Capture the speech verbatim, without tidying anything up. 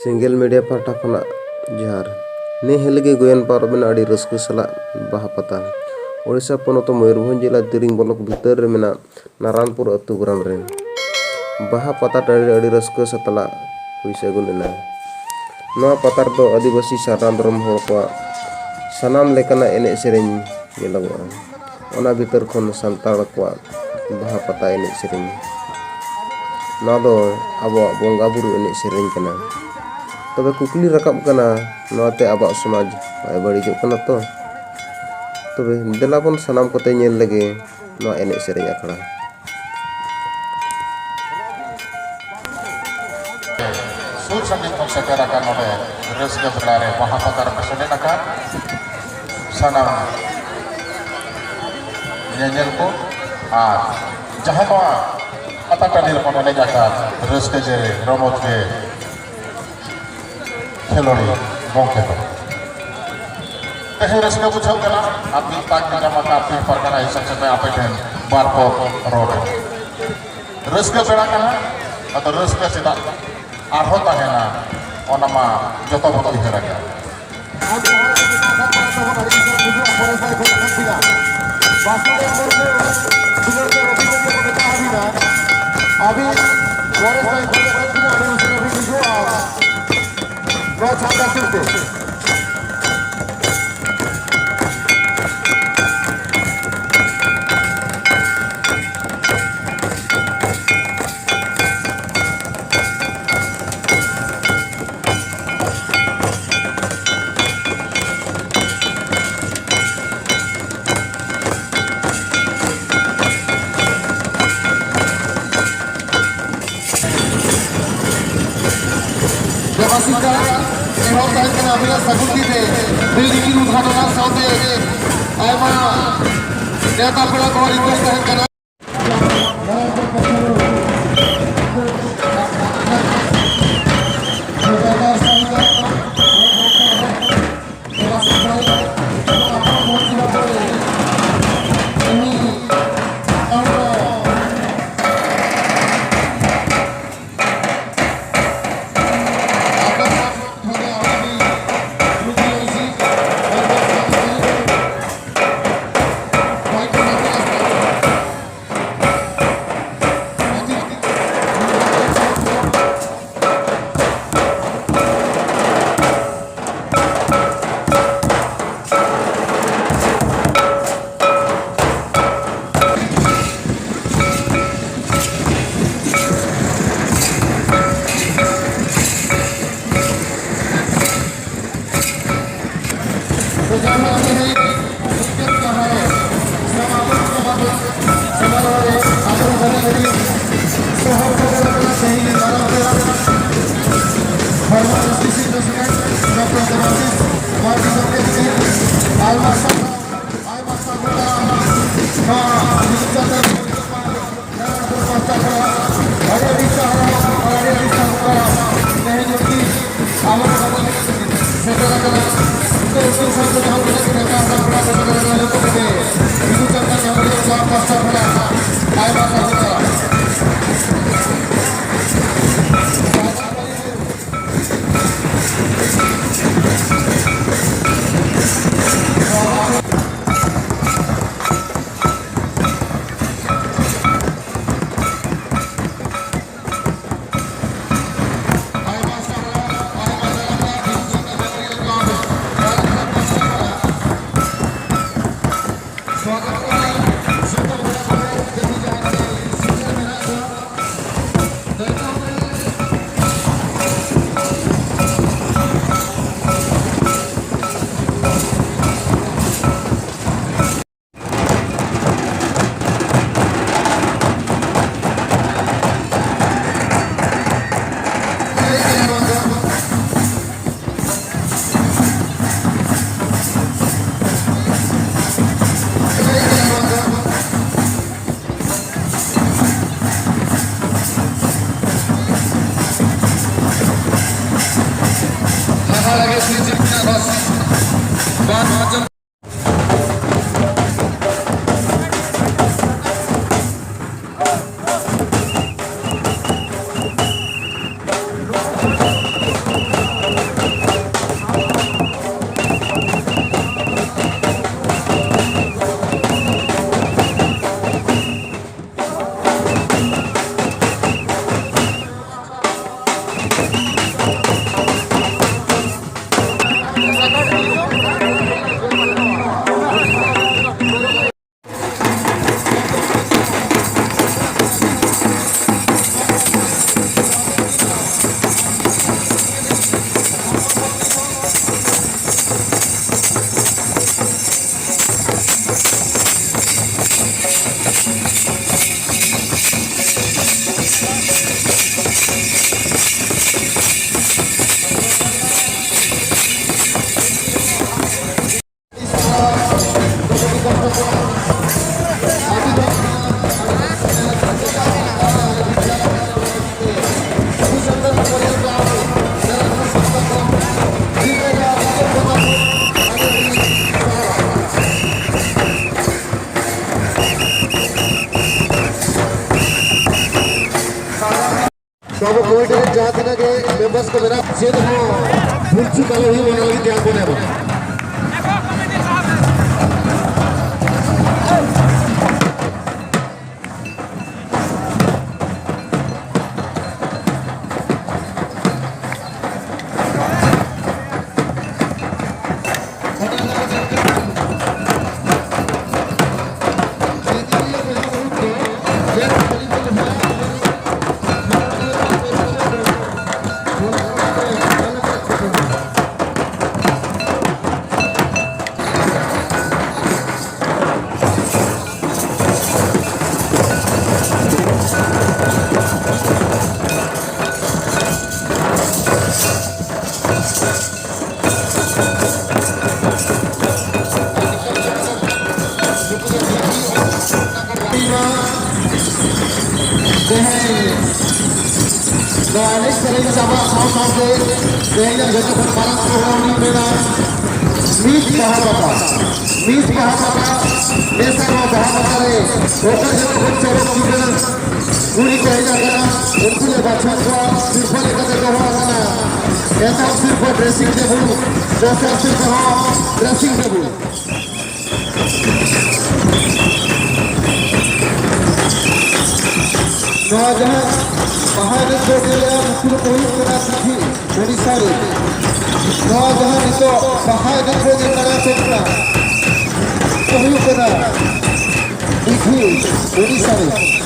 Single media ᱯᱟᱦᱴᱟ ᱠᱷᱚᱱᱟᱜ ᱡᱚᱦᱟᱨ᱾ ᱱᱮ ᱦᱟᱹᱞᱤ ᱜᱮ ᱜᱚᱭᱚᱱ ᱯᱟᱨᱚᱢ ᱮᱱᱟ ᱟᱹᱰᱤ ᱨᱟᱹᱥᱠᱟᱹ ᱥᱟᱞᱟᱜ ᱵᱟᱦᱟ ᱯᱟᱛᱟ᱾ ᱳᱰᱤᱥᱟ ᱯᱚᱱᱚᱛ ᱢᱚᱭᱩᱨᱵᱷᱚᱸᱡᱽ ᱡᱮᱞᱟ ᱛᱤᱨᱤᱝ ᱵᱞᱚᱠ ᱵᱷᱤᱛᱟᱹᱨ ᱨᱮ ᱢᱮᱱᱟᱜ ᱱᱟᱨᱟᱱᱯᱩᱨ ᱟᱹᱛᱩ ᱜᱨᱟᱢ ᱨᱮ ᱵᱟᱦᱟ ᱯᱟᱛᱟ ᱴᱟᱺᱰᱤ ᱨᱮ ᱟᱹᱰᱤ ᱨᱟᱹᱥᱠᱟᱹ ᱥᱟᱛᱞᱟᱜ ᱦᱩᱭ ᱥᱟᱹᱜᱩᱱ ᱮᱱᱟ᱾ ᱱᱚᱣᱟ ᱯᱟᱛᱟ ᱨᱮᱫᱚ ᱟᱹᱫᱤᱵᱟᱹᱥᱤ ᱥᱟᱨᱱᱟ ᱫᱷᱚᱨᱚᱢ ᱦᱚᱲ ᱠᱚᱣᱟᱜ ᱥᱟᱱᱟᱢ ᱞᱮᱠᱟᱱᱟᱜ ᱮᱱᱮᱡ ᱥᱮᱨᱮᱧ ᱧᱮᱞᱚᱜᱚᱜᱼᱟ᱾ ᱚᱱᱟ ᱵᱷᱤᱛᱟᱹᱨ ᱠᱷᱚᱱ ᱥᱟᱱᱛᱟᱲ ᱠᱚᱣᱟᱜ ᱵᱟᱦᱟ ᱯᱟᱛᱟ ᱮᱱᱮᱡ ᱥᱮᱨᱮᱧ, ᱱᱚᱣᱟ ᱫᱚ ᱟᱵᱚᱣᱟᱜ ᱵᱚᱸᱜᱟ ᱵᱩᱨᱩ ᱮᱱᱮᱡ ᱥᱮᱨᱮᱧ ᱠᱟᱱᱟ᱾ ᱛᱚᱵᱮ ᱠᱩᱠᱞᱤ ᱨᱟᱠᱟᱵ ᱠᱟᱱᱟ, ᱱᱚᱣᱟᱛᱮ ᱟᱵᱚᱣᱟᱜ ᱥᱚᱢᱟᱡᱽ ᱵᱟᱭ ᱵᱟᱹᱲᱤᱡᱚᱜ ᱠᱟᱱᱟ ᱛᱚ? ᱛᱚᱵᱮ ᱫᱮᱞᱟ ᱵᱚᱱ ᱥᱟᱱᱟᱢ ᱠᱚᱛᱮ ᱧᱮᱞ ᱞᱮᱜᱮ ᱱᱚᱣᱟ ᱮᱱᱮᱡ ᱥᱮᱨᱮᱧ ᱟᱠᱷᱲᱟ᱾ ᱥᱩᱨ ᱥᱟᱺᱜᱤᱧ ᱠᱷᱚᱱ ᱥᱮᱴᱮᱨ ᱟᱠᱟᱱ ᱱᱚᱰᱮ ᱨᱟᱹᱥᱠᱟᱹ ᱢᱮᱞᱟ ᱨᱮ ᱵᱟᱦᱟ ᱯᱟᱛᱟ ᱨᱮᱯᱮ ᱥᱮᱞᱮᱫ ᱟᱠᱟᱱ ᱥᱟᱱᱟᱢ ᱧᱮᱧᱮᱞ ᱠᱚ ᱟᱨ ᱡᱟᱦᱟᱸ ᱱᱚᱣᱟ ᱯᱟᱛᱟ ᱴᱟᱺᱰᱤ ᱨᱮᱵᱚᱱ ᱮᱱᱮᱡ ᱟᱠᱟᱫ ᱨᱟᱹᱥᱠᱟᱹ ᱜᱮ ᱨᱚᱢᱚᱡᱽ ᱜᱮ ᱠᱷᱮᱞᱳᱰᱤᱭᱟᱹ ᱜᱚᱢᱠᱮ ᱠᱚ᱾ ᱛᱮᱦᱮᱧ ᱨᱟᱹᱥᱠᱟᱹ ᱵᱩᱡᱷᱟᱹᱜ ᱠᱟᱱᱟ ᱟᱨ ᱢᱤᱫ ᱛᱟᱠ ᱧᱟᱢ ᱟᱠᱟᱫ ᱯᱮ ᱯᱟᱨᱜᱟᱱᱟ ᱦᱤᱥᱟᱹᱵ ᱥᱮ ᱟᱯᱮ ᱴᱷᱮᱱ ᱵᱟᱨ ᱯᱚᱫ ᱨᱚᱲ᱾ ᱨᱟᱹᱥᱠᱟᱹ ᱵᱮᱲᱟ ᱠᱟᱱᱟ, ᱟᱫᱚ ᱨᱟᱹᱥᱠᱟᱹ ᱪᱮᱫᱟᱜ ᱟᱨᱦᱚᱸ ᱛᱟᱦᱮᱱᱟ, ᱚᱱᱟ ᱢᱟ ᱡᱚᱛᱚ ᱵᱚᱱ ᱩᱭᱦᱟᱹᱨ ᱟᱠᱟᱫ᱾ ᱟᱹᱵᱤᱱ ᱯᱚᱨᱮ ᱥᱟᱭ ᱠᱷᱚᱱ ᱮᱦᱚᱵ ᱵᱤᱱᱟ᱾ ᱟᱹᱰᱤ ᱩᱥᱟᱹᱨᱟ ᱵᱤᱱ ᱦᱤᱡᱩᱜᱼᱟ᱾ ᱱᱚᱣᱟ ᱪᱷᱟᱛᱟ ᱥᱩᱨ ᱛᱮ᱾ ᱫᱮᱵᱟᱥᱤᱠᱟ ᱱᱮᱦᱚᱨ ᱛᱟᱦᱮᱸ ᱠᱟᱱᱟ ᱟᱵᱤᱱᱟᱜ ᱥᱟᱹᱜᱩᱱ ᱛᱤ ᱛᱮ ᱵᱤᱞ ᱜᱤᱛᱤᱞ ᱩᱫᱷᱟ ᱫᱚᱱᱟ ᱥᱟᱶᱛᱮ ᱟᱭᱢᱟ ᱱᱮᱣᱛᱟ ᱯᱮᱲᱟ ᱠᱚ request ᱛᱟᱦᱮᱸ ᱠᱟᱱᱟ᱾ ᱟᱵᱚ ᱠᱚᱢᱤᱴᱤ ᱨᱮ ᱡᱟᱦᱟᱸ ᱛᱤᱱᱟᱹᱜ ᱜᱮ ᱢᱮᱢᱵᱟᱨᱥ ᱠᱚ ᱢᱮᱱᱟᱜ, ᱪᱮᱫ ᱦᱚᱸ ᱵᱷᱩᱞ ᱪᱩᱠ ᱟᱞᱚ ᱦᱩᱭᱩᱜ, ᱚᱱᱟ ᱞᱟᱹᱜᱤᱫ ᱫᱷᱮᱭᱟᱱ ᱵᱚᱱ ᱮᱢᱟ᱾ ᱛᱮᱦᱮᱧ ᱱᱚᱣᱟ ᱮᱱᱮᱡ ᱥᱮᱨᱮᱧ ᱪᱟᱵᱟᱜ ᱥᱟᱶ ᱥᱟᱶᱛᱮ ᱛᱮᱦᱮᱧᱟᱜ ᱡᱚᱛᱚ ᱠᱷᱚᱱ ᱢᱟᱨᱟᱝ ᱯᱨᱳᱜᱨᱟᱢ ᱞᱤᱧ ᱢᱮᱱᱟ, ᱢᱤᱥ ᱵᱟᱦᱟ ᱯᱟᱛᱟ᱾ ᱢᱤᱥ ᱵᱟᱦᱟ ᱯᱟᱛᱟ, ᱱᱮᱥ ᱱᱚᱣᱟ ᱵᱟᱦᱟ ᱯᱟᱛᱟ ᱨᱮ ᱚᱠᱟ ᱡᱚᱛᱚ ᱠᱷᱚᱱ ᱪᱚᱨᱚᱠ ᱪᱤᱛᱟᱹᱨ ᱠᱩᱲᱤ ᱠᱚ ᱦᱮᱡ ᱟᱠᱟᱱᱟ, ᱩᱱᱠᱩ ᱞᱮ ᱵᱟᱪᱷᱟᱣ ᱠᱚᱣᱟ, ᱥᱤᱨᱯᱷᱟᱹ ᱞᱮᱠᱟᱛᱮ ᱫᱚᱦᱚ ᱟᱠᱟᱱᱟ᱾ ᱮᱛᱚᱦᱚᱵ ᱥᱤᱨᱯᱷᱟᱹ dressing table, ᱫᱚᱥᱟᱨ ᱥᱤᱨᱯᱷᱟᱹ ᱦᱚᱸ dressing table᱾ ᱱᱚᱣᱟ ᱡᱟᱦᱟᱸ ᱵᱟᱦᱟ ᱮᱱᱮᱡ ᱵᱚ ᱧᱮᱞᱮᱜᱼᱟ, ᱱᱩᱠᱩ ᱫᱚᱠᱚ ᱦᱩᱭᱩᱜ ᱠᱟᱱᱟ ᱫᱤᱜᱷᱤ, ᱳᱰᱤᱥᱟ ᱨᱮ᱾ ᱱᱚᱣᱟ ᱡᱟᱦᱟᱸ ᱱᱤᱛᱚᱜ ᱵᱟᱦᱟ ᱮᱱᱮᱡ ᱵᱚ ᱧᱮᱞ ᱫᱟᱲᱮᱭᱟᱠᱚ ᱠᱟᱱᱟ, ᱱᱩᱠᱩ ᱦᱩᱭᱩᱜ ᱠᱟᱱᱟ ᱫᱤᱜᱷᱤ, ᱳᱰᱤᱥᱟ ᱨᱮ᱾